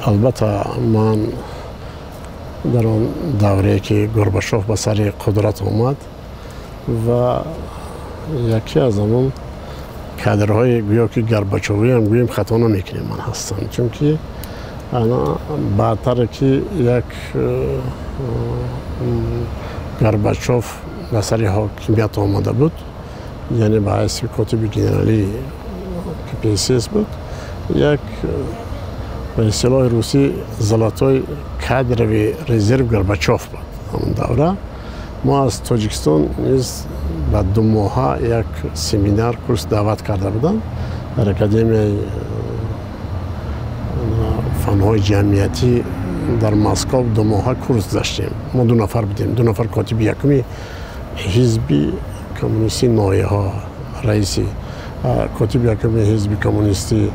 Албатта, ман дар он даврае ки Горбачов ба сари қудрат омад ва яке аз ҳамон кадрҳои гӯё ки горбачовиам гӯем, хато намекунем, ман ҳастам, чунки баъдтаре ки як Горбачов ба сари ҳокимият омада буд, яъне ба ҳайси котиби генералии КПСС буд, як ба истилоҳи русӣ золотой кадровый резерв Горбачов буд. Ҳамон давра мо аз Тоҷикистон низ ба 2 моҳа як семинар, курс даъват карда буданд. Дар Академияи фанҳои ҷамъиятӣ дар Москов 2 моҳа курс гузаштем. Мо ду нафар будем, ду нафар котиби якуми ҳизби коммунистии ноҳияҳо, раиси котиби якуми ҳизби коммунистӣ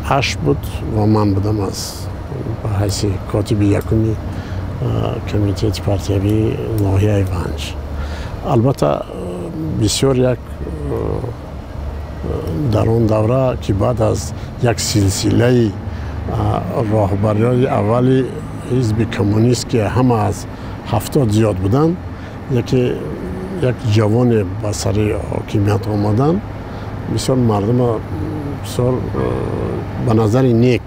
Ашт буд ва ман будам аз ба ҳайси котиби якуми комитети партиявии ноҳияи Ванҷ. Албатта, бисёр як дар он давра ки баъд аз як силсилаи роҳбариҳои аввали ҳизби коммунист, ки ҳама аз 70 зиёд буданд, яке як ҷавоне ба сари ҳокимият омаданд, бисёр мардума бисёр ба назари нек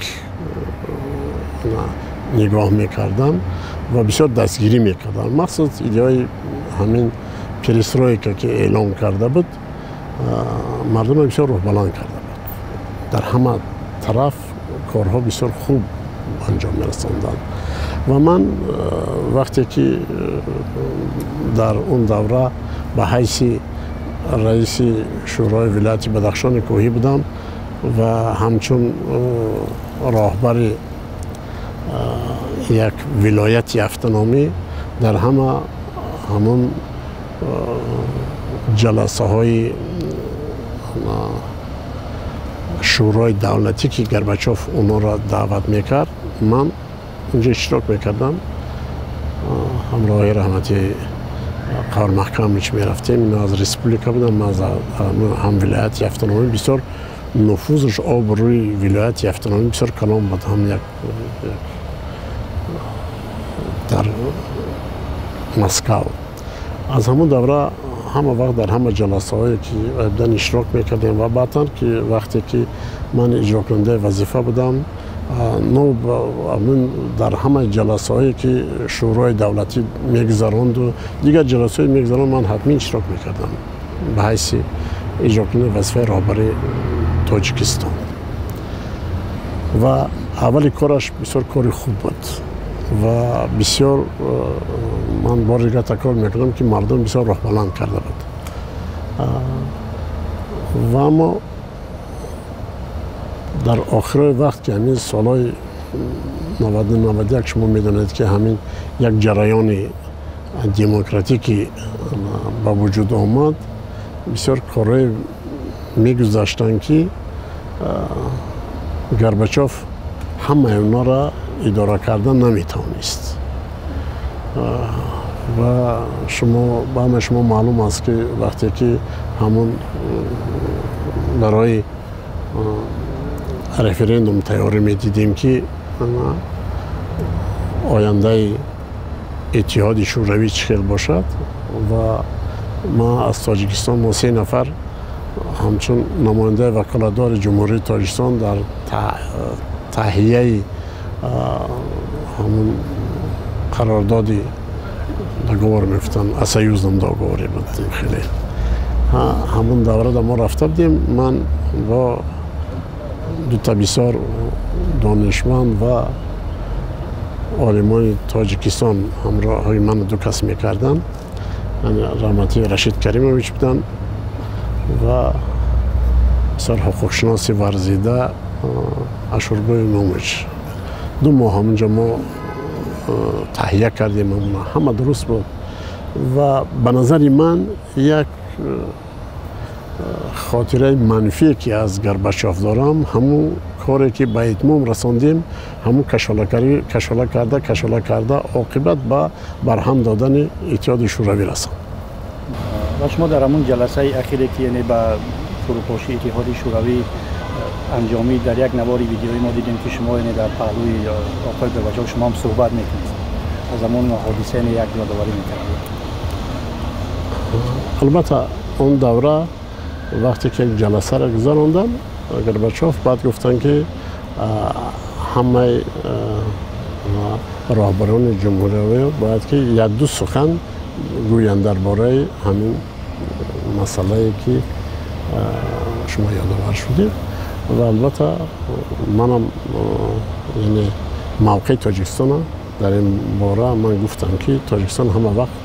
нигоҳ мекарданд ва бисёр дастгирӣ мекарданд. Махсус идеяи ҳамин перестройка ки эълон карда буд, мардума бисёр рӯҳбаланд карда буд. Дар ҳама тараф корҳо бисёр хуб анҷом мерасонданд. Ва ман вақте ки дар он давра ба ҳайси раиси Шӯрои вилояти Бадахшони Кӯҳӣ будам ва ҳамчун роҳбари як вилояти автономӣ дар ҳама ҳамон ҷаласаҳои Шӯрои давлатӣ, ки Горбачов онҳоро даъват мекард, ман унҷо иштирок мекардам. Ҳамроҳи раҳмати Қавр Маҳкамович мерафтем. Ино аз республика будам, ман аз ҳам вилояти автономӣ. Бисёр нуфузаш, обрӯи вилояти автономӣ бисёр калон буд ҳам як дар Москав. Аз ҳамон давра ҳама вақт дар ҳама ҷаласаҳое ки будан иштирок мекардем. Ва баъдан ки вақте ки ман иҷрокунандаи вазифа будам, дар ҳама ҷаласаҳое ки Шӯрои давлатӣ мегузаронду дигар ҷаласаҳое мегузаронд, ман ҳатман иштирок мекардам ба ҳайси иҷрокунандаи вазифаи роҳбари Тоҷикистон. Ва аввали кораш бисёр кори хуб буд ва бисёр, ман бори дигар такрор мекунам, ки мардум бисёр роҳбаланд карда буд. Ва аммо дар охирои вақт, ки ҳамин солҳои 91, шумо медонед, ки ҳамин як ҷараёни демократикӣ ба вуҷуд омад, бисёр корҳое мегузаштанд, ки Горбачов ҳамаи онҳоро идора кардан наметавонист. Ва шумо, ба ҳамаи шумо маълум аст, ки вақте ки ҳамон барои референдум тайёрӣ медидем, ки ояндаи Иттиҳоди Шӯравӣ чӣ хел бошад, ва ман аз Тоҷикистон, мо се нафар ҳамчун намояндаи ваколатдори Ҷумҳурии Тоҷикистон дар таҳияи ҳамун қарордоди, договор мегуфтанд, о союзном договоре буд, хеле ҳамун даврада мо рафта будем. Ман бо дута бисёр донишманд ва олимони Тоҷикистон ҳамроҳи ман ду кас мекарданд, раҳматии Рашид Каримович буданд ва бисёр ҳуқуқшиноси варзида Ашурбой Имомович. 2 моҳ ҳамунҷо мо таҳия кардем, ҳама дуруст буд. Ва ба назари ман як хотираи манфие ки аз Горбачов дорам, ҳамун коре ки ба итмом расондем, ҳамун кашола карда, кашола карда, оқибат ба барҳам додани Иттиҳоди Шӯравӣ расонд. Ва шумо дар ҳамун ҷаласаи ахире, ки яъне ба фурӯпошии Иттиҳоди Шӯравӣ Анҷомид дар як навори видеои мо дидем, ки шумо дар паҳлӯи оқои Горбачов шумо ҳам суҳбат мекунед. Аз ҳамон ҳодиса як ёдоварӣ мекардед. Албатта, он давра вақте ки як ҷаласаро гузарондам, Горбачов баъд гуфтанд, ки ҳамаи роҳбарони ҷумҳуриявӣ бояд ки як-ду сухан гӯянд дар бораи ҳамин масъалае, ки шумо ёдовар шудед. Ва албатта манам, яъне мавқеи Тоҷикистона дар ин бора ман гуфтам, ки Тоҷикистон ҳама вақт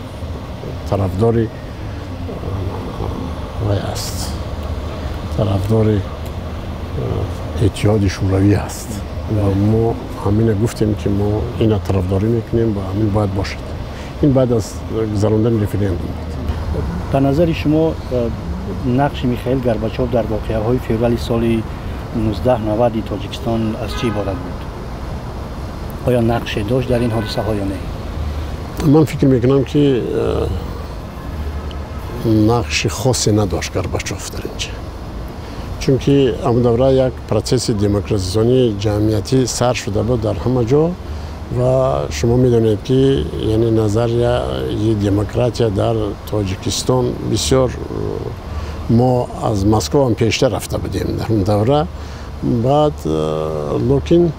тарафдори вай аст, тарафдори Иттиҳоди Шӯравӣ аст ва мо ҳамина гуфтем, ки мо ина тарафдорӣ мекунем ва ҳамин бояд бошад. Ин баъд аз гузарондани референдум буд. Ба назари шумо, нақши Михаил Горбачов дар воқеаҳои феврали соли 1990 Тоҷикистон аз чӣ иборат буд? Оё нақше дошт дар ин ҳодисаҳо ё не? Ман фикр мекунам, ки нақши хосе надошт Горбачов дар инҷа, чунки ҳамон давра як процесси демократизатсионии ҷамъиятӣ сар шуда буд дар ҳама ҷо ва шумо медонед, ки яъне назарияи демократия дар Тоҷикистон бисёр мо аз Москваам пештар рафта будем дар он давра. Баъд лекин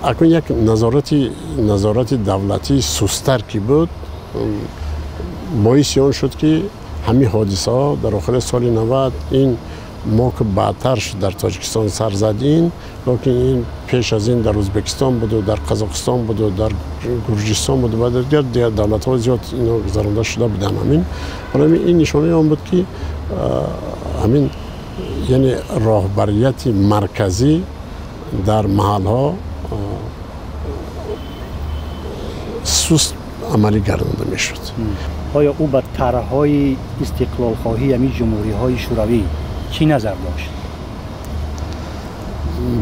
акнун як назорати давлатии сустар ки буд, боиси он шуд, ки ҳамин ҳодисаҳо дар охири соли 90 ин мо ки баъдтар дар Тоҷикистон сар зад ин, лекин ин пеш аз ин дар Ӯзбекистон буду, дар Қазоқистон буду, дар Гурҷистон буду ва дигар дигар давлатҳо зиёд ино гузаронда шуда буданд. Ҳамин барои ин нишонаи он буд, ки ҳамин яъне роҳбарияти марказӣ дар маҳалҳо суст амалӣ гардонда мешуд. Оё ӯ ба тарҳҳои истиқлолхоҳии ҳамин ҷумҳуриҳои шӯравӣ чӣ назар дошт?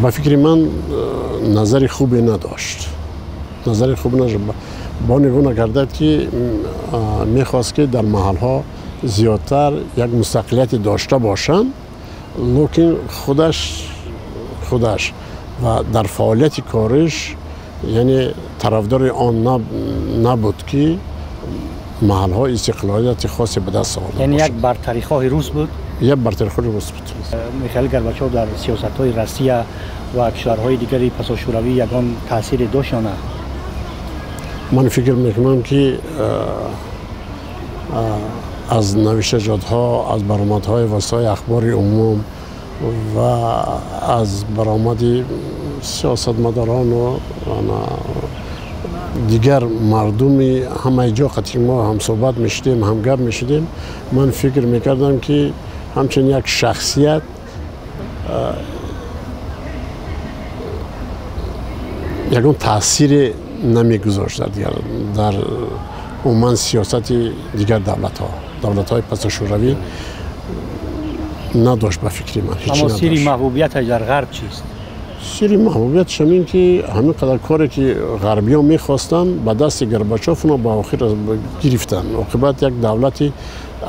Ба фикри ман, назари хубе надошт, назари хуб надошт. Бо нигоҳ накардад, ки мехост, ки дар маҳалҳо зиёдтар як мустақилияте дошта бошанд, лекин худаш ва дар фаъолияти кориш яъне тарафдори он набуд, ки маҳалҳо истиқлолияти хосе ба даст оварда. Яъне як бартарихоҳи рус буд? Як бартарихоҳи рус буд. Михаил Горбачов дар сиёсатҳои Россия ва кишварҳои дигари пасошӯравӣ ягон таъсире дошт ё на? Ман фикр мекунам, ки аз навиштаҷотҳо, аз баромадҳои воситаҳои ахбори умум ва аз баромади сиёсатмадорону дигар мардуми ҳамаи ҷо қати мо ҳамсӯҳбат мешудем, ҳамгап мешудем, ман фикр мекардам, ки ҳамчун як шахсият ягон таъсире намегузошт дар умуман сиёсати дигар давлатҳо, давлатҳои пасошӯравӣ надошт, ба фикри ман. Аммо сирри маҳбубияташ дар ғарб чист? Сирри маҳбубияташ ҳамин, ки ҳамин қадар коре, ки ғарбиён мехостанд, ба дасти Горбачов оно ба охир гирифтанд. Оқибат як давлати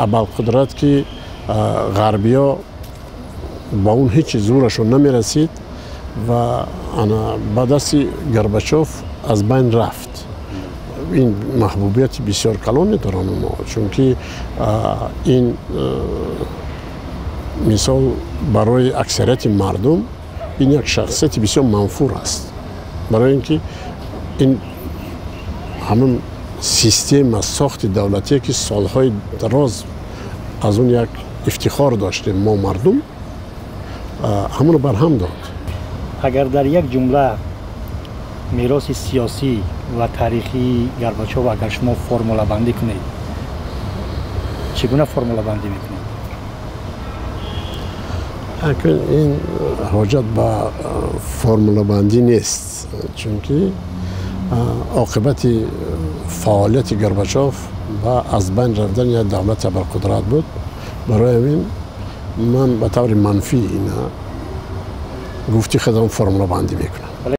абарқудрат, ки ғарбиё ба он ҳеҷ зӯрашон намерасид ва ба дасти Горбачов аз байн рафт. Ин маҳбубияти бисёр калоне доранд онҳо, чунки ин мисол барои аксарияти мардум ин як шахсияти бисёр манфур аст, барои ин ки ин ҳамон система сохти давлатие, ки солҳои дароз аз он як ифтихор доштем мо мардум, ҳамонро барҳам дод. Агар дар як ҷумла мероси сиёсӣ ва таърихии Горбачов агар шумо формулабандӣ кунед, чӣ гуна формулабандӣ мекунед? Акун ин ҳоҷат ба формулабандӣ нест, чунки оқибати фаъолияти Горбачов ба аз байн рафтани як давлати абарқудрат буд. Барои ҳамин ман ба таври манфӣ ина гуфти худам формулабандӣ мекунам.